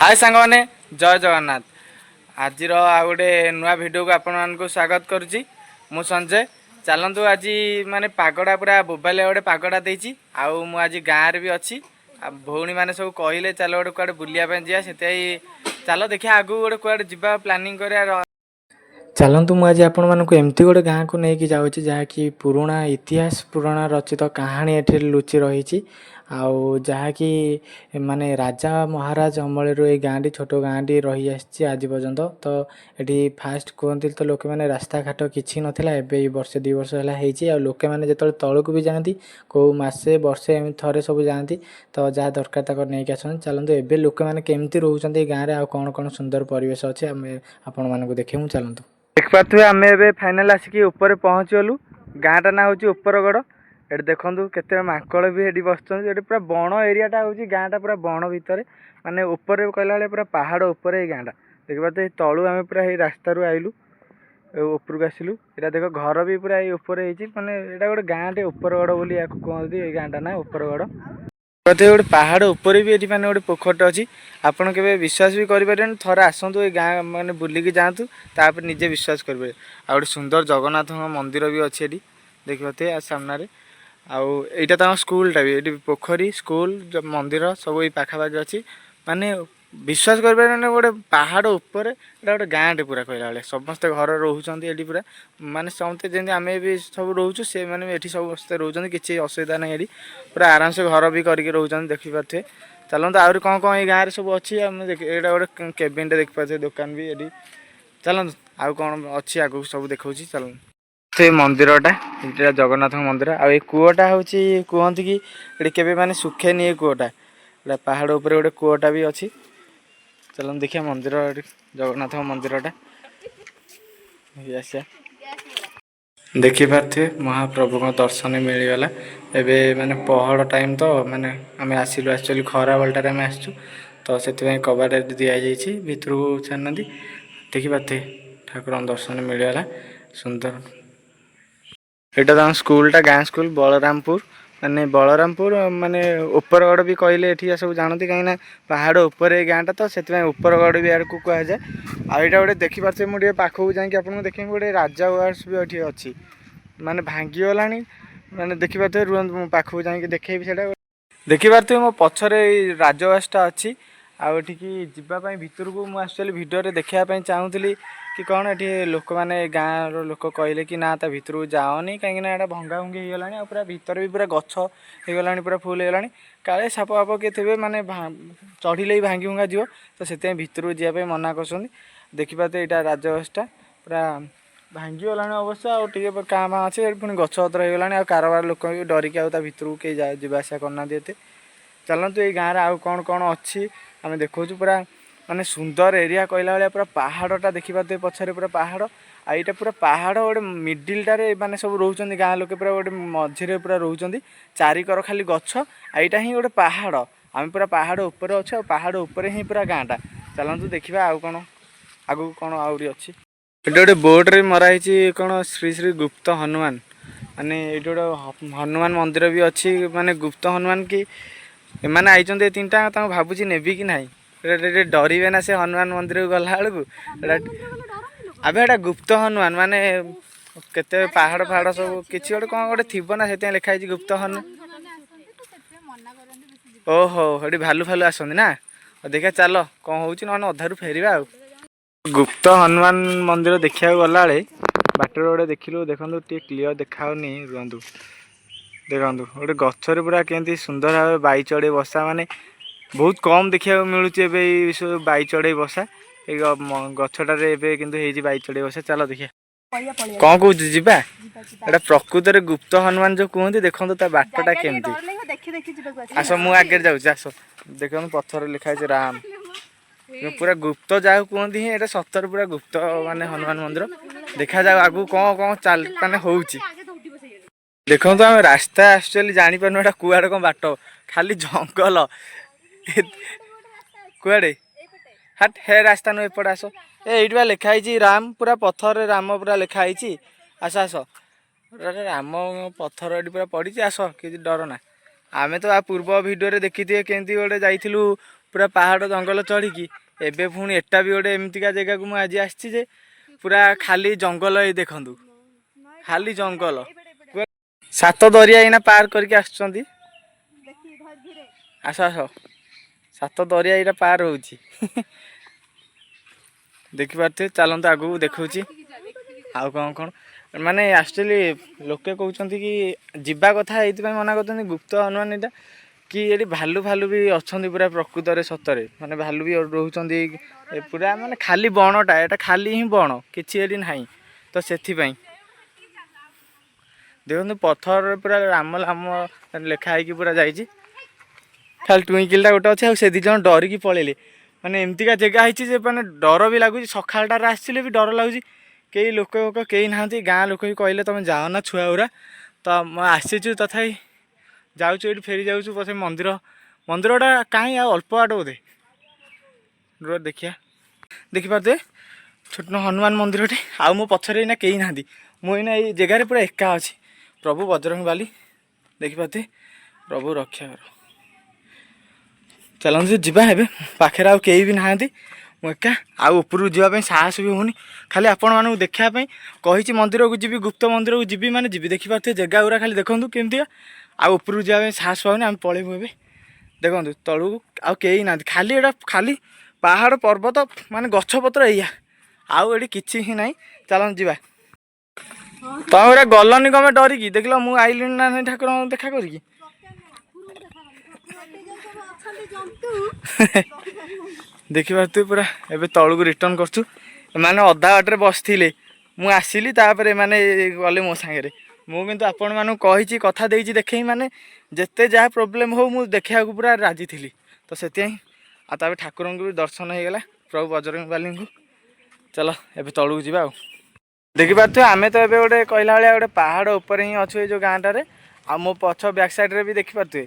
ହାଏ ସାଙ୍ଗମାନେ, ଜୟ ଜଗନ୍ନାଥ। ଆଜିର ଆଉ ଗୋଟେ ନୂଆ ଭିଡ଼ିଓକୁ ଆପଣମାନଙ୍କୁ ସ୍ୱାଗତ କରୁଛି। ମୁଁ ସଞ୍ଜୟ। ଚାଲନ୍ତୁ, ଆଜି ମାନେ ପାଗଟା ପୁରା ବୋବାଲିଆ ଗୋଟେ ପାଗଟା ଦେଇଛି ଆଉ ମୁଁ ଆଜି ଗାଁରେ ବି ଅଛି। ଆଉ ଭଉଣୀମାନେ ସବୁ କହିଲେ, ଚାଲ ଗୋଟେ କୁଆଡ଼େ ବୁଲିବା ପାଇଁ ଯିବା। ସେଥିପାଇଁ ଚାଲ ଦେଖିବା, ଆଗକୁ ଗୋଟେ କୁଆଡ଼େ ଯିବା ପ୍ଲାନିଂ କରିବା। ଚାଲନ୍ତୁ, ମୁଁ ଆଜି ଆପଣମାନଙ୍କୁ ଏମିତି ଗୋଟେ ଗାଁକୁ ନେଇକି ଯାଉଛି, ଯାହାକି ପୁରୁଣା ଇତିହାସ, ପୁରୁଣା ରଚିତ କାହାଣୀ ଏଠି ଲୁଚି ରହିଛି। ଆଉ ଯାହାକି ମାନେ ରାଜା ମହାରାଜ ଅମଳରୁ ଏଇ ଗାଁଟି, ଛୋଟ ଗାଁଟି ରହିଆସିଛି ଆଜି ପର୍ଯ୍ୟନ୍ତ। ତ ଏଠି ଫାଷ୍ଟ କୁହନ୍ତି ତ ଲୋକମାନେ, ରାସ୍ତାଘାଟ କିଛି ନଥିଲା। ଏବେ ଏଇ ବର୍ଷେ 2 ବର୍ଷ ହେଲା ହେଇଛି। ଆଉ ଲୋକମାନେ ଯେତେବେଳେ ତଳକୁ ବି ଯାଆନ୍ତି, କେଉଁ ମାସେ ବର୍ଷେ ଏମିତି ଥରେ ସବୁ ଯାଆନ୍ତି, ତ ଯାହା ଦରକାର ତାଙ୍କର ନେଇକି ଆସନ୍ତି। ଚାଲନ୍ତୁ, ଏବେ ଲୋକମାନେ କେମିତି ରହୁଛନ୍ତି ଏଇ ଗାଁରେ ଆଉ କ'ଣ କ'ଣ ସୁନ୍ଦର ପରିବେଶ ଅଛି, ଆମେ ଆପଣମାନଙ୍କୁ ଦେଖେଇବୁ। ଚାଲନ୍ତୁ। ଦେଖିପାରୁଥିବେ, ଆମେ ଏବେ ଫାଇନାଲ୍ ଆସିକି ଉପରେ ପହଞ୍ଚିଗଲୁ। ଗାଁଟା ନାଁ ହେଉଛି ଉପରଗଡ଼। ଏଠି ଦେଖନ୍ତୁ, କେତେ ମାଙ୍କଡ଼ ବି ଏଠି ବସିଛନ୍ତି। ଏଠି ପୁରା ବଣ ଏରିଆଟା ହେଉଛି, ଗାଁଟା ପୁରା ବଣ ଭିତରେ, ମାନେ ଉପରେ କହିଲା ବେଳେ ପୁରା ପାହାଡ଼ ଉପରେ ଏଇ ଗାଁଟା। ଦେଖିପାରୁଥିବେ, ଏଇ ତଳୁ ଆମେ ପୁରା ଏଇ ରାସ୍ତାରୁ ଆଇଲୁ, ଏ ଉପରକୁ ଆସିଲୁ। ଏଇଟା ଦେଖ, ଘର ବି ପୁରା ଏଇ ଉପରେ ହେଇଛି। ମାନେ ଏଇଟା ଗୋଟେ ଗାଁଟେ, ଉପରଗଡ଼ ବୋଲି ୟାକୁ କୁହନ୍ତି। ଏଇ ଗାଁଟା ନାଁ ଉପରଗଡ଼। ଦେଖିପାରୁଥିବେ, ଗୋଟେ ପାହାଡ଼ ଉପରେ ବି ଏଠି ମାନେ ଗୋଟେ ପୋଖରୀଟେ ଅଛି। ଆପଣ କେବେ ବିଶ୍ୱାସ ବି କରିପାରିବେନି। ଥରେ ଆସନ୍ତୁ ଏଇ ଗାଁ, ମାନେ ବୁଲିକି ଯାଆନ୍ତୁ, ତାପରେ ନିଜେ ବିଶ୍ୱାସ କରିପାରିବେ। ଆଉ ଗୋଟେ ସୁନ୍ଦର ଜଗନ୍ନାଥଙ୍କ ମନ୍ଦିର ବି ଅଛି ଏଠି, ଦେଖିପାରୁଥିବେ ଆଉ ସାମ୍ନାରେ। ଆଉ ଏଇଟା ତାଙ୍କ ସ୍କୁଲଟା ବି ଏଇଠି। ପୋଖରୀ, ସ୍କୁଲ, ମନ୍ଦିର ସବୁ ଏଇ ପାଖାପାଖି ଅଛି। ମାନେ ବିଶ୍ୱାସ କରିପାରିବେନି, ଗୋଟେ ପାହାଡ଼ ଉପରେ ଏଇଟା ଗୋଟେ ଗାଁଟେ ପୁରା କହିଲା ବେଳେ। ସମସ୍ତେ ଘରେ ରହୁଛନ୍ତି ଏଠି ପୁରା, ମାନେ ସମସ୍ତେ ଯେମିତି ଆମେ ବି ସବୁ ରହୁଛୁ, ସେମାନେ ବି ଏଠି ସମସ୍ତେ ରହୁଛନ୍ତି। କିଛି ଅସୁବିଧା ନାହିଁ, ଏଠି ପୁରା ଆରାମସେ ଘର ବି କରିକି ରହୁଛନ୍ତି, ଦେଖିପାରୁଥିବେ। ଚାଲନ୍ତୁ, ଆହୁରି କ'ଣ କ'ଣ ଏଇ ଗାଁରେ ସବୁ ଅଛି ଆମେ ଦେଖି। ଏଇଟା ଗୋଟେ କେବିନଟେ, ଦେଖିପାରୁଥିବେ, ଦୋକାନ ବି ଏଠି। ଚାଲନ୍ତୁ, ଆଉ କ'ଣ ଅଛି ଆଗକୁ ସବୁ ଦେଖାଉଛି। ଚାଲନ୍ତୁ। ସେ ମନ୍ଦିରଟା, ଏଇଟା ଜଗନ୍ନାଥଙ୍କ ମନ୍ଦିର। ଆଉ ଏଇ କୂଅଟା ହେଉଛି, କୁହନ୍ତି କି ଏଠି କେବେ ମାନେ ଶୁଖେନି ଏ କୂଅଟା। ଏଇଟା ପାହାଡ଼ ଉପରେ ଗୋଟେ କୂଅଟା ବି ଅଛି। ଚାଲନ୍ତୁ ଦେଖିବା ମନ୍ଦିର, ଏଠି ଜଗନ୍ନାଥଙ୍କ ମନ୍ଦିରଟା ଆସିବା। ଦେଖିପାରୁଥିବେ, ମହାପ୍ରଭୁଙ୍କ ଦର୍ଶନ ମିଳିଗଲା। ଏବେ ମାନେ ପହଡ଼ ଟାଇମ୍ ତ, ମାନେ ଆମେ ଆସିଲୁ ଆକ୍ଚୁଆଲି ଖରା ବେଳଟାରେ ଆମେ ଆସିଛୁ, ତ ସେଥିପାଇଁ କବାଟ ଏଠି ଦିଆଯାଇଛି, ଭିତରକୁ ଛାଡ଼ିନାହାନ୍ତି। ଦେଖିପାରୁଥିବେ, ଠାକୁରଙ୍କ ଦର୍ଶନ ମିଳିଗଲା ସୁନ୍ଦର। ଏଇଟା ତାଙ୍କ ସ୍କୁଲଟା, ଗାଁ ସ୍କୁଲ ବଳରାମପୁର। ମାନେ ବଳରାମପୁର ମାନେ ଉପରଗଡ଼ ବି କହିଲେ ଏଠି ସବୁ ଜାଣନ୍ତି, କାହିଁକିନା ପାହାଡ଼ ଉପରେ ଏଇ ଗାଁଟା, ତ ସେଥିପାଇଁ ଉପରଗଡ଼ ବି ଆଡ଼କୁ କୁହାଯାଏ। ଆଉ ଏଇଟା ଗୋଟେ ଦେଖିପାରୁଥିବେ, ମୁଁ ଟିକେ ପାଖକୁ ଯାଇକି ଆପଣଙ୍କୁ ଦେଖିବି। ଗୋଟେ ରାଜା ଉଆସ ବି ଏଠି ଅଛି, ମାନେ ଭାଙ୍ଗିଗଲାଣି। ମାନେ ଦେଖିପାରୁଥିବେ, ରୁହନ୍ତୁ, ମୁଁ ପାଖକୁ ଯାଇକି ଦେଖେଇବି ସେଇଟା। ଦେଖିପାରୁଥିବେ, ମୋ ପଛରେ ଏଇ ରାଜଉଆସଟା ଅଛି। ଆଉ ଏଠିକି ଯିବା ପାଇଁ ଭିତରକୁ ମୁଁ ଆକ୍ଚୁଆଲି ଭିଡ଼ିଓରେ ଦେଖିବା ପାଇଁ ଚାହୁଁଥିଲି କି କ'ଣ, ଏଠି ଲୋକମାନେ, ଗାଁର ଲୋକ କହିଲେ କି ନା, ତା ଭିତରକୁ ଯାଅନି, କାହିଁକିନା ଏଇଟା ଭଙ୍ଗା ଭଙ୍ଗି ହେଇଗଲାଣି ଆଉ ପୁରା ଭିତରେ ବି ପୁରା ଗଛ ହେଇଗଲାଣି, ପୁରା ଫୁଲ୍ ହେଇଗଲାଣି। କାଳେ ସାପ ଫାପ କିଏ ଥିବେ, ମାନେ ଚଢ଼ିଲେ ବି ଭାଙ୍ଗି ଭୁଙ୍ଗା ଯିବ, ତ ସେଥିପାଇଁ ଭିତରକୁ ଯିବା ପାଇଁ ମନା କରୁଛନ୍ତି। ଦେଖିପାରୁଥିବେ, ଏଇଟା ରାଜଉଆସଟା ପୁରା ଭାଙ୍ଗିଗଲାଣି ଅବଶ୍ୟ, ଆଉ ଟିକେ କାଁ ଭାଁ ଅଛି। ଏଠି ପୁଣି ଗଛ ପତ୍ର ହେଇଗଲାଣି ଆଉ କାରବାର ଲୋକ ବି ଡରିକି ଆଉ ତା ଭିତରକୁ କେହି ଯିବା ଆସିବା କରୁନାହାନ୍ତି ଏତେ। ଚାଲନ୍ତୁ, ଏଇ ଗାଁରେ ଆଉ କ'ଣ କ'ଣ ଅଛି ଆମେ ଦେଖାଉଛୁ। ପୁରା ମାନେ ସୁନ୍ଦର ଏରିଆ କହିଲା ଭଳିଆ, ପୁରା ପାହାଡ଼ଟା ଦେଖିପାରୁଥିବେ ପଛରେ, ପୁରା ପାହାଡ଼। ଆଉ ଏଇଟା ପୁରା ପାହାଡ଼ ଗୋଟେ ମିଡ଼ିଲଟାରେ ମାନେ ସବୁ ରହୁଛନ୍ତି ଗାଁ ଲୋକେ, ପୁରା ଗୋଟେ ମଝିରେ ପୁରା ରହୁଛନ୍ତି। ଚାରିକର ଖାଲି ଗଛ ଆଉ ଏଇଟା ହିଁ ଗୋଟେ ପାହାଡ଼। ଆମେ ପୁରା ପାହାଡ଼ ଉପରେ ଅଛୁ ଆଉ ପାହାଡ଼ ଉପରେ ହିଁ ପୁରା ଗାଁଟା। ଚାଲନ୍ତୁ ଦେଖିବା ଆଉ କ'ଣ ଆଗକୁ କ'ଣ ଆହୁରି ଅଛି। ଏଠି ଗୋଟେ ବୋର୍ଡ଼ରେ ମରା ହେଇଛି କ'ଣ, ଶ୍ରୀ ଶ୍ରୀ ଗୁପ୍ତ ହନୁମାନ। ମାନେ ଏଇଠି ଗୋଟେ ହନୁମାନ ମନ୍ଦିର ବି ଅଛି। ମାନେ ଗୁପ୍ତ ହନୁମାନ କି ଏମାନେ ଆଇଛନ୍ତି ଏ ତିନିଟା, ତାଙ୍କୁ ଭାବୁଛି ନେବି କି ନାହିଁ। ଏଇଟା ଟିକେ ଡରିବେ ନା ସେ ହନୁମାନ ମନ୍ଦିରକୁ ଗଲା ବେଳକୁ। ଏଇଟା ଆବେ, ଏଇଟା ଗୁପ୍ତ ହନୁମାନ ମାନେ କେତେ ପାହାଡ଼ ଫାହାଡ଼ ସବୁ କିଛି ଗୋଟେ କ'ଣ ଗୋଟେ ଥିବ ନା, ସେଥିପାଇଁ ଲେଖା ହେଇଛି ଗୁପ୍ତ ହନୁମାନ। ଓହୋ, ସେଠି ଭାଲୁ ଫାଲୁ ଆସନ୍ତି ନା? ହଉ ଦେଖିବା, ଚାଲ, କ'ଣ ହେଉଛି, ନହେଲେ ଅଧାରୁ ଫେରିବା। ଆଉ ଗୁପ୍ତ ହନୁମାନ ମନ୍ଦିର ଦେଖିବାକୁ ଗଲାବେଳେ ବାଟରେ ଗୋଟେ ଦେଖିଲୁ। ଦେଖନ୍ତୁ, ଟିକେ କ୍ଲିଅର ଦେଖାହଉନି, ରୁହନ୍ତୁ। ଦେଖନ୍ତୁ, ଗୋଟେ ଗଛରେ ପୁରା କେମିତି ସୁନ୍ଦର ଭାବେ ବାଇ ଚଢ଼େଇ ବସା। ମାନେ ବହୁତ କମ୍ ଦେଖିବାକୁ ମିଳୁଛି ଏବେ ଏଇ ସବୁ ବାଇ ଚଢ଼େଇ ବସା। ଏଇ ଗଛଟାରେ ଏବେ କିନ୍ତୁ ହେଇଛି ବାଇ ଚଢ଼େଇ ବସା। ଚାଲ ଦେଖିବା। କ'ଣ କହୁଛୁ, ଯିବା? ଏଇଟା ପ୍ରକୃତରେ ଗୁପ୍ତ ହନୁମାନ ଯୋଉ କୁହନ୍ତି। ଦେଖନ୍ତୁ ତା ବାଟଟା କେମିତି। ଦେଖି ଦେଖି ଯିବାକୁ। ଆସ, ମୁଁ ଆଗରେ ଯାଉଛି, ଆସ। ଦେଖନ୍ତୁ, ପଥରରେ ଲେଖା ହେଇଛି ରାମ। ପୁରା ଗୁପ୍ତ ଯାହାକୁ କୁହନ୍ତି ହିଁ ଏଇଟା ସତରେ ପୁରା ଗୁପ୍ତ ମାନେ ହନୁମାନ ମନ୍ଦିର। ଦେଖାଯାଉ ଆଗକୁ କ'ଣ କ'ଣ ଚାଲ ମାନେ ହଉଛି। ଦେଖନ୍ତୁ, ଆମେ ରାସ୍ତା ଆକ୍ଚୁଆଲି ଜାଣିପାରୁନୁ ଏଇଟା କୁଆଡ଼େ କ'ଣ ବାଟ, ଖାଲି ଜଙ୍ଗଲ। କୁଆଡ଼େ ହାଟ୍, ହେ ରାସ୍ତା ନୁହେଁ, ଏପଟେ ଆସ। ଏ ଏଇଠି ବା ଲେଖା ହେଇଛି ରାମ, ପୁରା ପଥରରେ ରାମ ପୁରା ଲେଖା ହେଇଛି। ଆସ ଆସ, ଏଟା ରାମ ପଥର ଏଠି ପୁରା ପଡ଼ିଛି। ଆସ, କିଛି ଡର ନା। ଆମେ ତ ଆ ପୂର୍ବ ଭିଡ଼ିଓରେ ଦେଖିଥିବେ କେମିତି ଗୋଟେ ଯାଇଥିଲୁ। ପୁରା ପାହାଡ଼ ଜଙ୍ଗଲ ଚଢ଼ିକି ଏବେ ପୁଣି ଏଟା ବି ଗୋଟେ ଏମିତିକା ଜାଗାକୁ ମୁଁ ଆଜି ଆସିଛି ଯେ ପୁରା ଖାଲି ଜଙ୍ଗଲ। ଏଇ ଦେଖନ୍ତୁ, ଖାଲି ଜଙ୍ଗଲ। ସାତ ଦରିଆ ଏଇନା ପାର କରିକି ଆସୁଛନ୍ତି। ଆସ ଆସ, ସାତ ଦରିଆ ଏଇଟା ପାର ହଉଛି, ଦେଖିପାରୁଥିବେ। ଚାଲନ୍ତୁ, ଆଗକୁ ଦେଖଉଛି ଆଉ କ'ଣ କ'ଣ। ମାନେ ଆକ୍ଚୁଆଲି ଲୋକେ କହୁଛନ୍ତି କି ଯିବା କଥା ଏଇଥିପାଇଁ ମନା କରୁଛନ୍ତି, ଗୁପ୍ତ ହନୁମାନ ଏଇଟା କି ଏଠି ଭାଲୁ ଫାଲୁ ବି ଅଛନ୍ତି ପୁରା ପ୍ରକୃତରେ ସତରେ, ମାନେ ଭାଲୁ ବି ରହୁଛନ୍ତି। ଏ ପୁରା ମାନେ ଖାଲି ବଣଟା ଏଇଟା, ଖାଲି ହିଁ ବଣ, କିଛି ଏଠି ନାହିଁ। ତ ସେଥିପାଇଁ ଦେଖନ୍ତୁ, ପଥରରେ ପୁରା ରାମ ରାମ ଲେଖା ହେଇକି ପୁରା ଯାଇଛି। ଖାଲି ଟୁଇଙ୍କିଲଟା ଗୋଟେ ଅଛି ଆଉ ସେ ଦୁଇ ଜଣ ଡରିକି ପଳେଇଲେ। ମାନେ ଏମିତିକା ଜାଗା ହେଇଛି ଯେ ମାନେ ଡର ବି ଲାଗୁଛି। ସକାଳଟାରେ ଆସିଲେ ବି ଡର ଲାଗୁଛି। କେହି ଲୋକ ଫୋକ କେହି ନାହାନ୍ତି। ଗାଁ ଲୋକ ବି କହିଲେ, ତମେ ଯାଅ ନା ଛୁଆ ଗୁରା। ତ ମୁଁ ଆସିଛୁ, ତଥାପି ଯାଉଛୁ, ଏଇଠି ଫେରି ଯାଉଛୁ ପଛେ। ମନ୍ଦିର, ମନ୍ଦିରଟା କାହିଁ, ଆଉ ଅଳ୍ପ ବାଟ ବୋଧେ। ରୁହ ଦେଖିବା। ଦେଖିପାରୁଥିବେ, ଛୋଟ ହନୁମାନ ମନ୍ଦିରଟେ। ଆଉ ମୋ ପଛରେ ଏଇନା କେହି ନାହାନ୍ତି। ମୁଁ ଏଇନା ଏଇ ଜାଗାରେ ପୁରା ଏକା ଅଛି। ପ୍ରଭୁ ବଜରଙ୍ଗ ବାଲି, ଦେଖିପାରୁଥିବେ। ପ୍ରଭୁ ରକ୍ଷା କର। ଚାଲନ୍ତୁ ଯିବା। ଏବେ ପାଖରେ ଆଉ କେହି ବି ନାହାନ୍ତି, ମୁଁ ଏକା। ଆଉ ଉପରକୁ ଯିବା ପାଇଁ ସାହସ ବି ହେଉନି। ଖାଲି ଆପଣମାନଙ୍କୁ ଦେଖିବା ପାଇଁ କହିଛି ମନ୍ଦିରକୁ ଯିବି, ଗୁପ୍ତ ମନ୍ଦିରକୁ ଯିବି ମାନେ ଯିବି। ଦେଖିପାରୁଥିବେ, ଜାଗା ଗୁରା ଖାଲି ଦେଖନ୍ତୁ କେମିତିକା। ଆଉ ଉପରକୁ ଯିବା ପାଇଁ ସାହସ ପାଉନି। ଆମେ ପଳେଇବୁ ଏବେ। ଦେଖନ୍ତୁ ତଳକୁ, ଆଉ କେହି ନାହାନ୍ତି। ଖାଲି ଏଇଟା ଖାଲି ପାହାଡ଼ ପର୍ବତ, ମାନେ ଗଛପତ୍ର ଏଇଆ, ଆଉ ଏଠି କିଛି ହିଁ ନାହିଁ। ଚାଲନ୍ତୁ ଯିବା। ତମେ ଗୁରା ଗଲନି କମେ ଡରିକି? ଦେଖିଲ, ମୁଁ ଆଇଲିଣି ନା ନାଇଁ ଠାକୁରଙ୍କୁ ଦେଖା କରିକି? ଅଛନ୍ତି ଜନ୍ତୁ। ଦେଖିପାରୁଥିବେ ପୁରା। ଏବେ ତଳକୁ ରିଟର୍ନ କରୁଛୁ। ଏମାନେ ଅଧା ବାଟରେ ବସିଥିଲେ, ମୁଁ ଆସିଲି, ତାପରେ ଏମାନେ ଗଲେ ମୋ ସାଙ୍ଗରେ। ମୁଁ କିନ୍ତୁ ଆପଣମାନଙ୍କୁ କହିଛି, କଥା ଦେଇଛି ଦେଖେଇ, ମାନେ ଯେତେ ଯାହା ପ୍ରୋବ୍ଲେମ୍ ହଉ ମୁଁ ଦେଖିବାକୁ ପୁରା ରାଜି ଥିଲି। ତ ସେଥିପାଇଁ ଆଉ ତାପରେ ଠାକୁରଙ୍କୁ ବି ଦର୍ଶନ ହେଇଗଲା, ପ୍ରଭୁ ବଜରଙ୍ଗ ବାଲିଙ୍କୁ। ଚାଲ, ଏବେ ତଳକୁ ଯିବା। ଆଉ ଦେଖିପାରୁଥିବେ, ଆମେ ତ ଏବେ ଗୋଟେ କହିଲା ଭଳିଆ ଗୋଟେ ପାହାଡ଼ ଉପରେ ହିଁ ଅଛୁ ଏଇ ଯେଉଁ ଗାଁଟାରେ। ଆଉ ମୋ ପଛ ବ୍ୟାକ୍ ସାଇଡ଼୍ରେ ବି ଦେଖିପାରୁଥିବେ,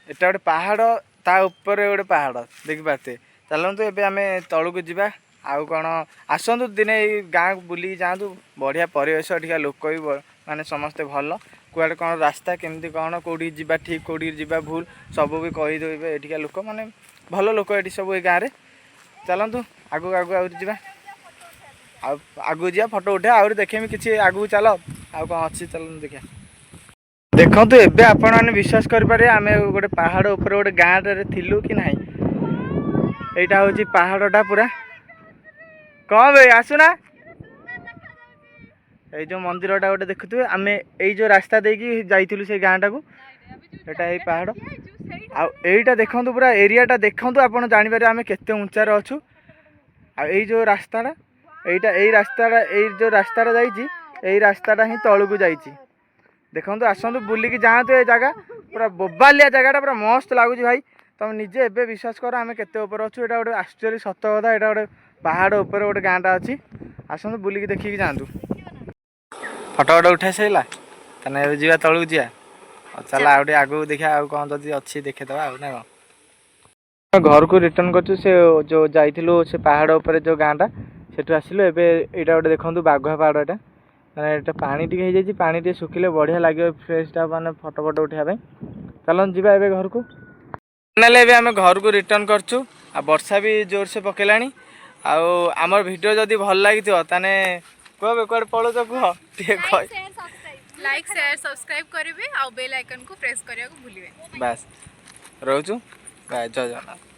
ଏଟା ଗୋଟେ ପାହାଡ଼, ତା ଉପରେ ଗୋଟେ ପାହାଡ଼ ଦେଖିପାରୁଥିବେ। ଚାଲନ୍ତୁ, ଏବେ ଆମେ ତଳକୁ ଯିବା। ଆଉ କ'ଣ, ଆସନ୍ତୁ ଦିନେ ଏଇ ଗାଁକୁ ବୁଲିକି ଯାଆନ୍ତୁ। ବଢ଼ିଆ ପରିବେଶ, ଏଠିକା ଲୋକ ବି ମାନେ ସମସ୍ତେ ଭଲ। କୁଆଡ଼େ କ'ଣ ରାସ୍ତା, କେମିତି କ'ଣ, କେଉଁଠିକି ଯିବା ଠିକ୍, କେଉଁଠିକି ଯିବା ଭୁଲ, ସବୁ ବି କହିଦେବେ ଏଠିକା ଲୋକ। ମାନେ ଭଲ ଲୋକ ଏଠି ସବୁ ଏଇ ଗାଁରେ। ଚାଲନ୍ତୁ, ଆଗକୁ ଆଗକୁ ଆହୁରି ଯିବା। ଆଉ ଆଗକୁ ଯିବା, ଫଟୋ ଉଠେଇବା, ଆହୁରି ଦେଖେଇବି କିଛି। ଆଗକୁ ଚାଲ, ଆଉ କ'ଣ ଅଛି, ଚାଲନ୍ତୁ ଦେଖିବା। ଦେଖନ୍ତୁ, ଏବେ ଆପଣମାନେ ବିଶ୍ୱାସ କରିପାରିବେ, ଆମେ ଗୋଟେ ପାହାଡ଼ ଉପରେ ଗୋଟେ ଗାଁଟାରେ ଥିଲୁ କି ନାହିଁ। ଏଇଟା ହେଉଛି ପାହାଡ଼ଟା ପୁରା। କ'ଣ ବେ, ଆସୁନା। ଏଇ ଯେଉଁ ମନ୍ଦିରଟା ଗୋଟେ ଦେଖୁଥିବେ, ଆମେ ଏଇ ଯେଉଁ ରାସ୍ତା ଦେଇକି ଯାଇଥିଲୁ ସେଇ ଗାଁଟାକୁ। ଏଇଟା ଏଇ ପାହାଡ଼। ଆଉ ଏଇଟା ଦେଖନ୍ତୁ, ପୁରା ଏରିଆଟା ଦେଖନ୍ତୁ, ଆପଣ ଜାଣିପାରିବେ ଆମେ କେତେ ଉଞ୍ଚାରେ ଅଛୁ। ଆଉ ଏଇ ଯେଉଁ ରାସ୍ତାଟା, ଏଇଟା ଏଇ ରାସ୍ତାଟା, ଏଇ ଯେଉଁ ରାସ୍ତାଟା ଯାଇଛି, ଏଇ ରାସ୍ତାଟା ହିଁ ତଳକୁ ଯାଇଛି। ଦେଖନ୍ତୁ, ଆସନ୍ତୁ ବୁଲିକି ଯାଆନ୍ତୁ। ଏ ଜାଗା ପୁରା ବୋବାଲିଆ ଜାଗାଟା, ପୁରା ମସ୍ତ ଲାଗୁଛି ଭାଇ। ତମେ ନିଜେ ଏବେ ବିଶ୍ୱାସ କର, ଆମେ କେତେ ଉପରେ ଅଛୁ। ଏଇଟା ଗୋଟେ ଆକ୍ଚୁଆଲି ସତ କଥା, ଏଇଟା ଗୋଟେ ପାହାଡ଼ ଉପରେ ଗୋଟେ ଗାଁଟା ଅଛି। ଆସନ୍ତୁ, ବୁଲିକି ଦେଖିକି ଯାଆନ୍ତୁ। ଫଟୋ ଫଟୋ ଉଠେଇ ସାରିଲା, ତାହେଲେ ଏବେ ଯିବା, ତଳକୁ ଯିବା। ଆଉ ଚାଲ, ଆଉ ଟିକେ ଆଗକୁ ଦେଖିବା, ଆଉ କ'ଣ ଯଦି ଅଛି ଦେଖିଦେବା ଆଉ ନା କ'ଣ। ଘରକୁ ରିଟର୍ନ କରୁଛୁ। ସେ ଯେଉଁ ଯାଇଥିଲୁ ସେ ପାହାଡ଼ ଉପରେ ଯେଉଁ ଗାଁଟା, ସେଠୁ ଆସିଲୁ ଏବେ। ଏଇଟା ଗୋଟେ ଦେଖନ୍ତୁ, ବାଘୁଆ ପାହାଡ଼ ଏଇଟା। ମାନେ ଏଇଟା ପାଣି ଟିକେ ହେଇଯାଇଛି। ପାଣି ଟିକେ ଶୁଖିଲେ ବଢ଼ିଆ ଲାଗିବ ଫ୍ରେଶଟା, ମାନେ ଫଟୋ ଫଟୋ ଉଠେଇବା ପାଇଁ। ଚାଲନ୍ତୁ ଯିବା ଏବେ ଘରକୁ। ଫାଇନାଲି ଏବେ ଆମେ ଘରକୁ ରିଟର୍ନ କରୁଛୁ। ଆଉ ବର୍ଷା ବି ଜୋରସେ ପକେଇଲାଣି। ଆଉ ଆମର ଭିଡ଼ିଓ ଯଦି ଭଲ ଲାଗିଥିବ ତାହେଲେ କୁହ ବେ, କୁଆଡ଼େ ପଳଉଛ, କୁହ ଟିକେ କହ। ଲାଇକ୍, ସେୟାର, ସବସ୍କ୍ରାଇବ୍ କରିବେ ଆଉ ବେଲ୍ ଆଇକନ୍କୁ ପ୍ରେସ୍ କରିବାକୁ ଭୁଲିବେନି। ବାସ୍, ରହୁଛୁ। ବାଏ, ଜୟ ଜଗନ୍ନାଥ।